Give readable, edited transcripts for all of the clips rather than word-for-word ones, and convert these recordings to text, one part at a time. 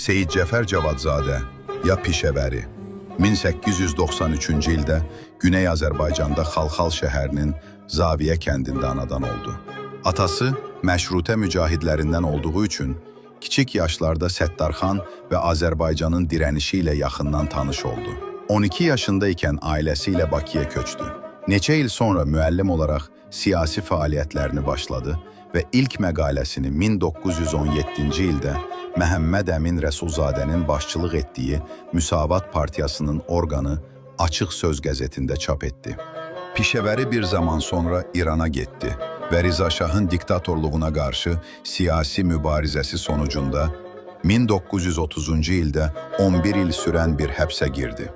Seyid Cəfər Cavadzadə ya Pişəvəri 1893-cü ildə Güney Azərbaycanda Xalxal şəhərinin Zaviyə kəndində anadan oldu. Atası məşrutə mücahidlərindən olduğu üçün kiçik yaşlarda Səttarxan və Azərbaycanın dirənişi ilə yaxından tanış oldu. 12 yaşında ikən ailəsi ilə Bakıya köçdü. Neçə il sonra müəllim olaraq siyasi fəaliyyətlərini başladı və ilk məqaləsini 1917-ci ildə Məhəmməd Əmin Rəsulzadənin başçılıq etdiyi Müsavat Partiyasının orqanı Açıq Söz qəzetində çap etdi. Pişəvəri bir zaman sonra İrana getdi və Rıza Şahın diktatorluğuna qarşı siyasi mübarizəsi sonucunda 1930-cu ildə 11 il sürən bir həbsə girdi.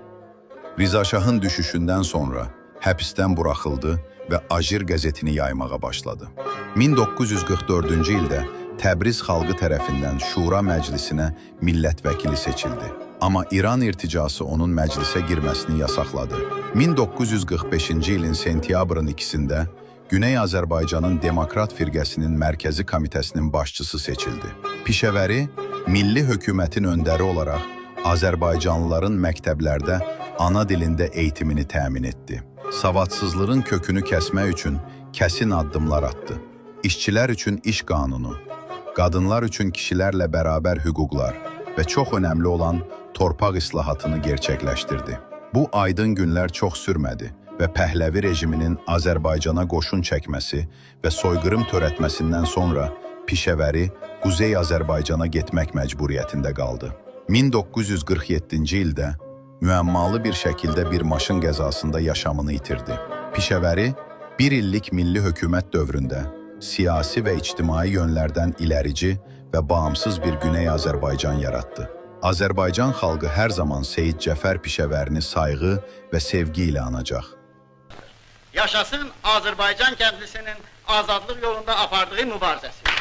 Rıza Şahın düşüşündən sonra həbsdən buraxıldı və Ajir qəzetini yaymağa başladı. 1944-cü ildə Təbriz xalqı tərəfindən Şura Məclisinə millət vəkili seçildi. Amma İran irticası onun məclisə girməsini yasaqladı. 1945-ci ilin sentyabrın 2-sində Güney Azərbaycanın Demokrat Firqəsinin Mərkəzi Komitəsinin başçısı seçildi. Pişəvəri milli hökumətin öndəri olaraq Azərbaycanlıların məktəblərdə ana dilində eğitimini təmin etdi. Savadsızlığın kökünü kəsmək üçün kəsin addımlar atdı. İşçilər üçün iş qanunu, qadınlar üçün kişilərlə bərabər hüquqlar və çox önəmli olan torpaq islahatını gerçəkləşdirdi. Bu aydın günlər çox sürmədi və Pəhləvi rejiminin Azərbaycana qoşun çəkməsi və soyqırım törətməsindən sonra Pişəvəri Quzey Azərbaycana getmək məcburiyyətində qaldı. 1947-ci ildə müəmmalı bir şəkildə bir maşın qəzasında yaşamını itirdi. Pişəvəri bir illik milli hökumət dövründə siyasi və ictimai yönlərdən ilerici və bağımsız bir Güney Azərbaycan yaratdı. Azərbaycan xalqı hər zaman Seyid Cəfər Pişəvərini sayğı və sevgi ilə anacaq. Yaşasın Azərbaycan kəndlisinin azadlıq yolunda apardığı mübarizəsi.